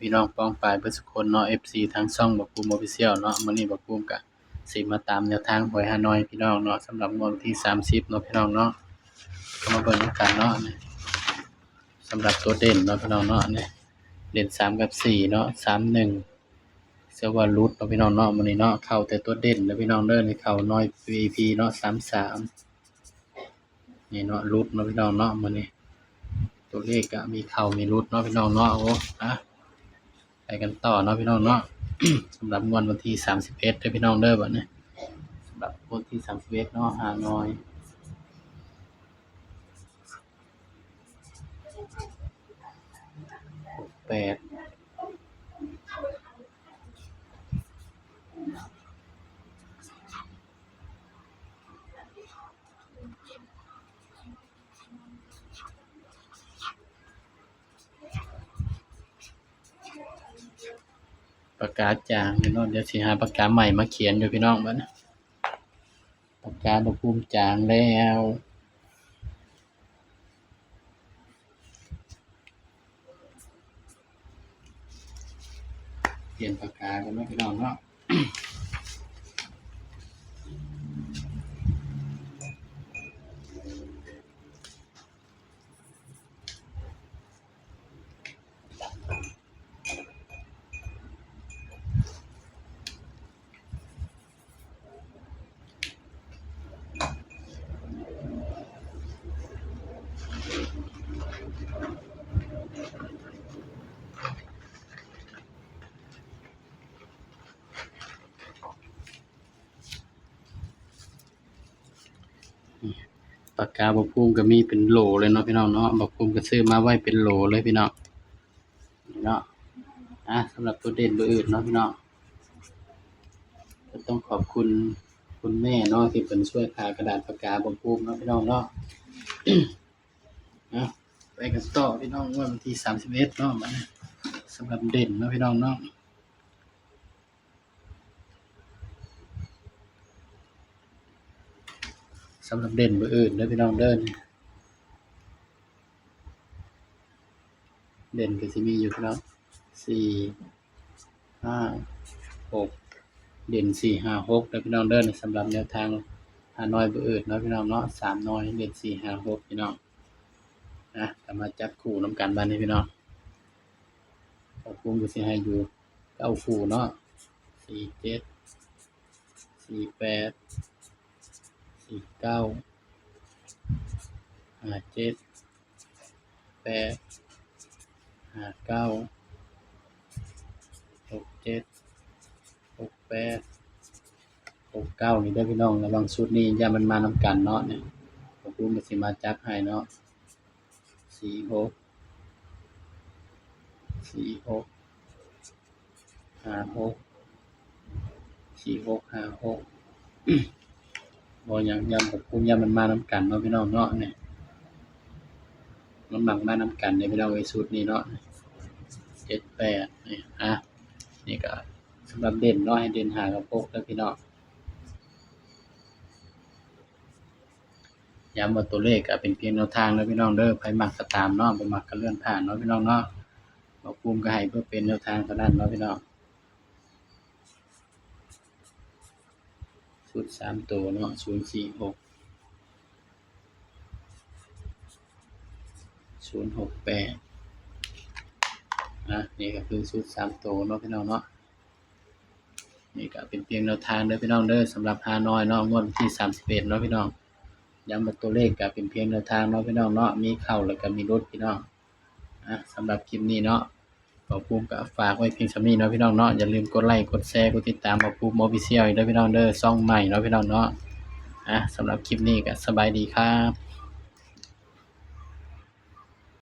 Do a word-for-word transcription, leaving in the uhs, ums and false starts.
พี่น้องป้องปายเบิดสุคนเนาะ เอฟซี ทางช่องบ่าวภูมิ Official เนาะ มื้อนี้บ่าวภูมิก็สิมาตามแนวทางหวยฮานอยพี่น้องเนาะ สำหรับงวดวันที่สามสิบเนาะพี่น้องเนาะ ก็มาเบิ่งนำกันเนาะ สำหรับตัวเด่นเนาะพี่น้องเนาะ นี่ เด่นสามกับสี่เนาะ สามหนึ่ง เชื่อว่าหลุดเนาะพี่น้องเนาะ มื้อนี้เนาะ เข้าแต่ตัวเด่นเด้อพี่น้องเด้อ นี่เข้าน้อย วี ไอ พี เนาะ สามสาม นี่เนาะ หลุดเนาะพี่น้องเนาะ มื้อนี้ ตัวเลขก็มีเข้ามีหลุดเนาะพี่น้องเนาะ โอ้ อ่ะ ไปกันต่อเนาะพี่น้องเนาะ สำหรับงวดวันที่สามสิบเอ็ดเด้อพี่น้องเด้อ บัดนี้ สำหรับงวดที่สามสิบเอ็ดเนาะ ฮานอย หกแปด ปากกาจางพี่น้อง เดี๋ยวสิหาปากกาใหม่มาเขียนอยู่พี่น้อง บัดนี้ ปากกาบ่าวภูมิจางแล้ว เปลี่ยนปากกากันเนาะพี่น้องเนาะ ปากกาบ่าวภูมิก็มีเป็นโหลเลยเนาะพี่น้องเนาะ บ่าวภูมิก็ซื้อมาไว้เป็นโหลเลยพี่น้อง เนาะ อ่ะ สำหรับตัวเด่นตัวอื่นเนาะพี่น้อง ก็ต้องขอบคุณคุณแม่เนาะ ที่เป็นช่วยพากระดาษปากกาบ่าวภูมิเนาะพี่น้องเนาะ อ่ะ ไปกันต่อพี่น้อง งวดวันที่สามสิบเอ็ดเนาะ มา สำหรับเด่นเนาะพี่น้องเนาะ สำหรับเด่นตัวอื่นเด้อพี่น้องเด้อ เด่นก็สิมีอยู่พี่น้อง สี่ ห้า หก เด่น สี่ ห้า หก เด้อพี่น้องเด้อ สำหรับแนวทางฮานอยตัวอื่นเนาะพี่น้องเนาะ สามหน่วย เด่น สี่ ห้า หก พี่น้อง นะ ก็มาจับคู่นำกันบัดนี้พี่น้อง บ่าวภูมิก็สิให้อยู่เก้าคู่เนาะ สี่เจ็ด สี่แปด สี่เก้า ห้าเจ็ด แปด ห้าเก้า หกเจ็ด หกแปด หกเก้า นี่เด้อพี่น้อง ระวังชุดนี้ ย่านมันมานำกันเนาะ นี่ บ่าวภูมิก็สิมาจับให้เนาะ สี่หก สี่หก ห้าหก สี่หก ห้าหก บ่หยัง ย่านบ่าวภูมิ ย่านมันมานำกันเนาะพี่น้องเนาะ นี่ มันมักมานำกันเด้อพี่น้องเอ้ย ชุดนี้เนาะ เจ็ดแปด นี่ อ่ะ นี่ก็สำหรับเด่นเนาะ ให้เด่นห้ากับหกเด้อพี่น้อง ย้ำว่าตัวเลขก็เป็นเพียงแนวทางเด้อพี่น้องเด้อ ไผมักก็ตามเนาะ บ่มักก็เลื่อนผ่านเนาะพี่น้องเนาะ บ่าวภูมิก็ให้เพื่อเป็นแนวทางเท่านั้นเนาะพี่น้อง ชุดสามตัวเนาะ ศูนย์สี่หก ศูนย์หกแปด นะ นี่ก็คือชุดสามตัวเนาะพี่น้องเนาะ นี่ก็เป็นเพียงแนวทางเด้อพี่น้องเด้อ สำหรับฮานอยเนาะ งวดวันที่สามสิบเอ็ดเนาะพี่น้อง ย้ำว่าตัวเลขก็เป็นเพียงแนวทางเนาะพี่น้องเนาะ มีเข้าแล้วก็มีหลุดพี่น้อง อ่ะ สำหรับคลิปนี้เนาะ บ่าวภูมิก็ฝากไว้เพียงส่ำนี้เนาะพี่น้องเนาะ อย่าลืมกดไลค์ กดแชร์ กดติดตามบ่าวภูมิ Official อีกเด้อพี่น้องเด้อ ช่องใหม่เนาะพี่น้องเนาะ อ่ะ สำหรับคลิปนี้ก็สบายดีครับ